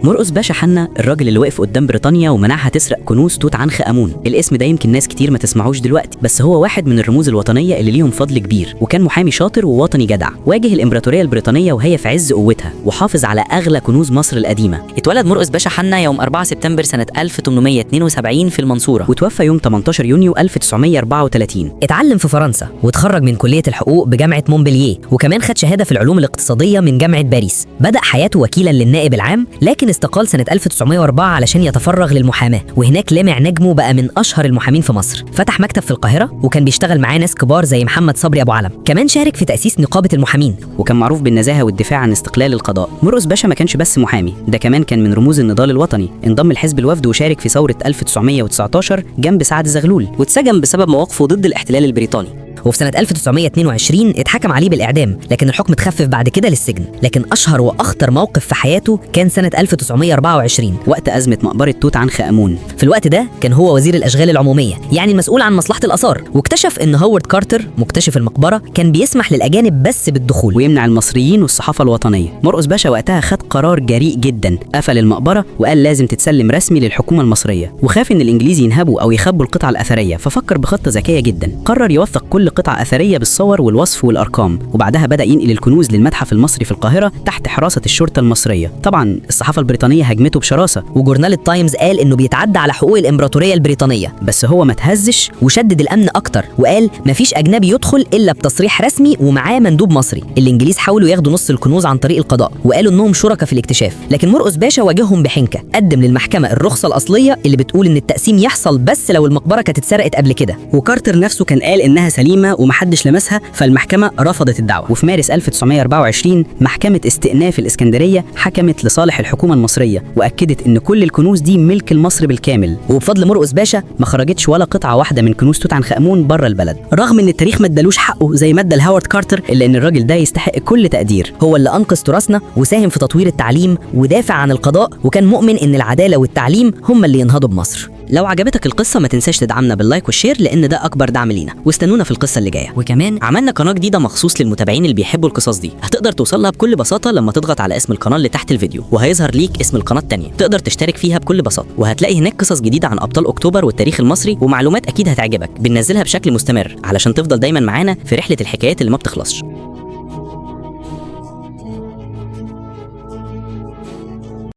مرقس باشا حنا الراجل اللي وقف قدام بريطانيا ومنعها تسرق كنوز توت عنخ امون. الاسم ده يمكن ناس كتير ما تسمعوش دلوقتي، بس هو واحد من الرموز الوطنية اللي ليهم فضل كبير، وكان محامي شاطر ووطني جدع. واجه الامبراطورية البريطانية وهي في عز قوتها، وحافظ على اغلى كنوز مصر القديمة. اتولد مرقس باشا حنا يوم 4 سبتمبر سنة 1872 في المنصورة، وتوفى يوم 18 يونيو 1934. اتعلم في فرنسا واتخرج من كلية الحقوق بجامعة مونبلييه، وكمان خد شهادة في العلوم الاقتصادية من جامعة باريس. بدأ حياته وكيلا للنائب العام، لكن استقال سنة 1904 علشان يتفرغ للمحاماة، وهناك لمع نجمه بقى من أشهر المحامين في مصر. فتح مكتب في القاهرة وكان بيشتغل معاه ناس كبار زي محمد صبري أبو علم. كمان شارك في تأسيس نقابة المحامين، وكان معروف بالنزاهة والدفاع عن استقلال القضاء. مرقس باشا ما كانش بس محامي، ده كمان كان من رموز النضال الوطني. انضم لحزب الوفد وشارك في ثورة 1919 جنب سعد زغلول، واتسجن بسبب مواقفه ضد الاحتلال البريطاني. وفي سنة 1922 اتحكم عليه بالإعدام، لكن الحكم اتخفف بعد كده للسجن. لكن أشهر وأخطر موقف في حياته كان سنة 1924 وقت أزمة مقبرة توت عنخ آمون. في الوقت ده كان هو وزير الأشغال العمومية، يعني المسؤول عن مصلحة الآثار، واكتشف إن هوارد كارتر مكتشف المقبرة كان بيسمح للأجانب بس بالدخول ويمنع المصريين والصحافة الوطنية. مرقس باشا وقتها خد قرار جريء جدا، قفل المقبرة وقال لازم تتسلم رسمي للحكومة المصرية، وخاف إن الإنجليز ينهبوا أو يخبوا القطع الأثرية، ففكر بخطة ذكية جدا. قرر يوثق كل قطعة أثرية بالصور والوصف والأرقام، وبعدها بدأ ينقل الكنوز للمتحف المصري في القاهرة تحت حراسة الشرطة المصرية. طبعا الصحافة البريطانية هاجمته بشراسة، وجورنال التايمز قال إنه بيتعدى على حقوق الإمبراطورية البريطانية، بس هو ما تهزش وشدد الأمن أكتر، وقال مفيش أجنبي يدخل إلا بتصريح رسمي ومعاه مندوب مصري. الإنجليز حاولوا ياخدوا نص الكنوز عن طريق القضاء، وقالوا إنهم شركاء في الاكتشاف، لكن مرقس باشا واجههم بحنكة. قدم للمحكمة الرخصة الأصلية اللي بتقول إن التقسيم يحصل بس لو المقبرة كانت اتسرقت قبل كده. وكارتر نفسه كان قال إنها سليمة ومحدش لمسها، فالمحكمة رفضت الدعوة. وفي مارس 1924 محكمة استئناف الإسكندرية حكمت لصالح الحكومة المصرية، وأكدت إن كل الكنوز دي ملك لمصر بالكامل. وبفضل مرقس باشا ما خرجتش ولا قطعة واحدة من كنوز توت عنخ آمون بره البلد، رغم إن التاريخ ما ادالوش حقه زي ما ادى لهاورد كارتر، إلا إن الراجل ده يستحق كل تقدير. هو اللي أنقذ تراثنا وساهم في تطوير التعليم ودافع عن القضاء، وكان مؤمن إن العدالة والتعليم هم اللي ينهضوا بمصر. لو عجبتك القصة ما تنساش تدعمنا بال like وال share، لأن ده أكبر دعم لينا، واستنونا في القصة اللي جاية. وكمان عملنا قناة جديدة مخصوص للمتابعين اللي بيحبوا القصص دي، هتقدر توصل لها بكل بساطة لما تضغط على اسم القناة اللي تحت الفيديو، وهيظهر ليك اسم القناة التانية، تقدر تشترك فيها بكل بساطة، وهتلاقي هناك قصص جديدة عن أبطال أكتوبر والتاريخ المصري ومعلومات أكيد هتعجبك، بننزلها بشكل مستمر علشان تفضل دايما معانا في رحلة الحكايات اللي ما بتخلصش.